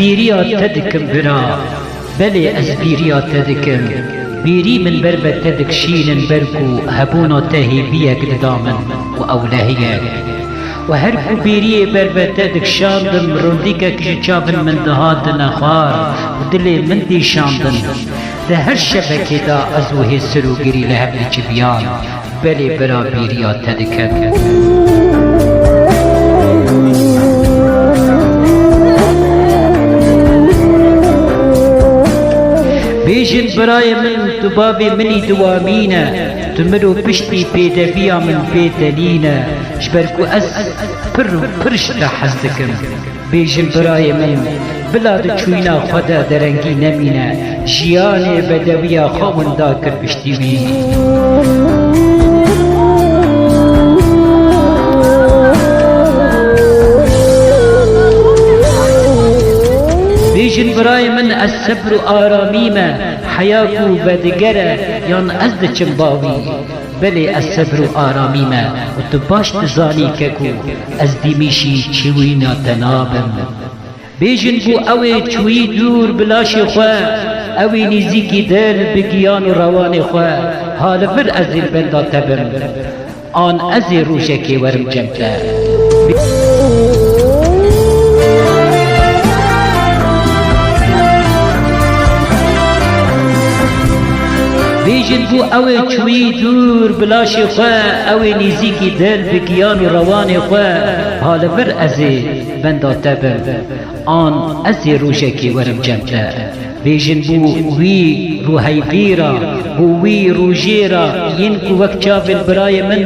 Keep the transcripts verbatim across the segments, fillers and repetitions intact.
Bîriya te dikim bira, belê ez bîriya te dikim. Bîrî min ber be te dikşînin ber ku hebûna te hêviyek dida min û ew lehiyek. Û her ku bîriyê ber be te dikşandim, rondîkek ji çavin min dihatine xwar û dilê min dîşandin. Di her şevekê de ez û hêsir û girî li hev diciviyan. Belê bira bîriya te diket. Bêjin birayê min, tu bavê min î diwamîn e, tu min û piştî pêdeviya min pê tenîn e, ji ber ku ez pir û pir ji te hez dikim. Bêjin birayê min, bila di çûyîna xwe de derengî nemîne, jiyanê bedewiya xwe winda kir piştî wî. Bêjin birayê min, ez sebr û aramî me, heya ku vedigere yan ez diçim bavî. Belê ez sebr û aramî me û tu baş dizanî ke ku ez dîmîşî çûyîna te nabim. Bêjin bû ew ê çûyî dûr bi laşê xwe, ew ê nîzîkî dil bi giyan û rewanê xwe, ha li vir ez ê li benda te bim. An ez ê rojekê werim cem te. Bêjin bû ew ê çûyî dûr bi laşê xwe, ew ê nîzîkî dil bi giyan û rewanê xwe, ha li vir ez ê benda te bim. An ez ê rojekê werim cem te. Bêjin bû wî rûheyvî ra, bû wî rojê ra, yên ku wek çavên birayê min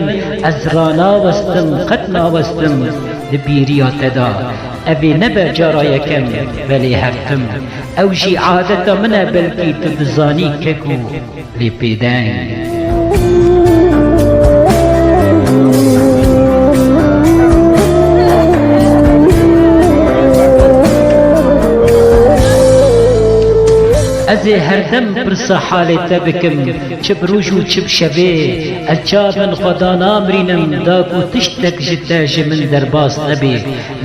ez ranawestim, qet nawestim di bîriya te de. Ev ê nebe cara yekem, belê her tim. Ew jî adeta min e, belkî tu dizanî keko lê pêdeng. Ez ê herdem pirsa halê te bikim, çi bi roj û çi bi şevê. Ez çavên xwe danamrînim, da ku tiştek ji te ji min derbas nebe.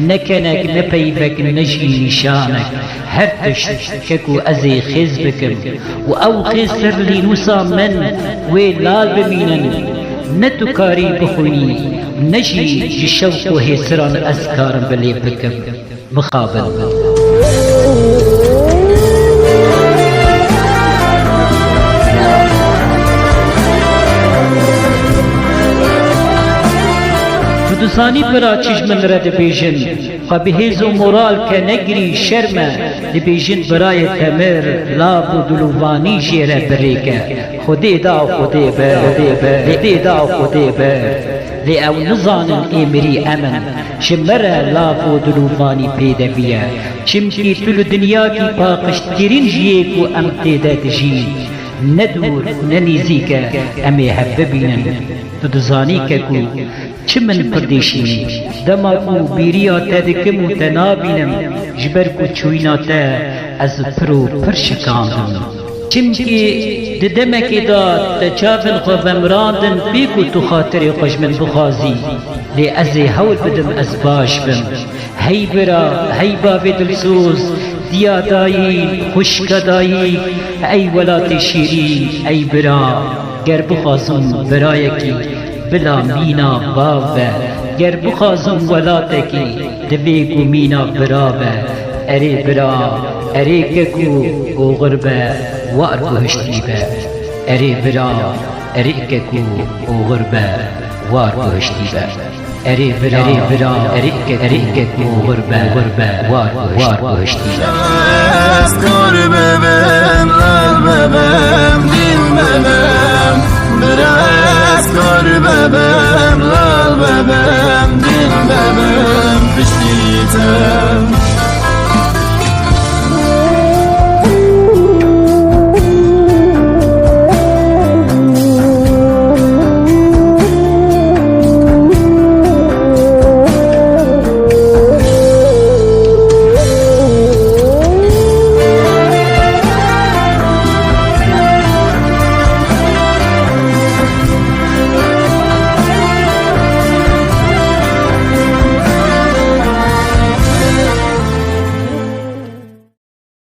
Ne kenek, ne peyvek, ne jî nîşanek. Her tişt ke ku ez ê xêz bikim û ew xêz ser lînûsa min wê lal bimînin. Ne tu karî bixwînî, ne jî ji şewq û hêsiran ez karim bilêv bikim. Mixabin. Tu dizanî bira çi ji min re dibêjin. Xwe bi hêz û moral ke, negirî, şerm e, dibêjin birayê te mir, lav û dilovanî jê re bi rêk e. Xwedê da, Xwedê be, Xwedê be, Xwedê da, Xwedê be. Lê ew nizanin ê mirî em in. Ji me re lav û dilovanî pêdevî ye. Çimkî tu li dinyakî paqijtirîn jiyê ku em tê de dijîn. Ne dûr, ne nîzîk e, em ê hev bibînin. Tu dizanî ke ku çi min pir dêşînî. Dema ku bîriya te dikim û te nabînim, ji ber ku çûyîna te ez pir û pir şikandim. Çimkî di demekê de te çavên xwe vemirandin, pê ku tu xatirê xwe ji min bixwazî, lê ez ê hewl bidim ez baş bim. Hey bira, hey bavê dilsoz, diya dayî, xwişka dayî, ey welatê şîrîn, ey bira. Ger bixwazim birayekî bila mîna bav be, ger bixwazim welatekî, divê ku mîna bira be. Erê bira, erê keko oxir be, war guhiştî be. Erê bira, erê keko oxir be, war guhiştî be. Erê bira, erê bira, erê keko oxir be, war guhiştî be.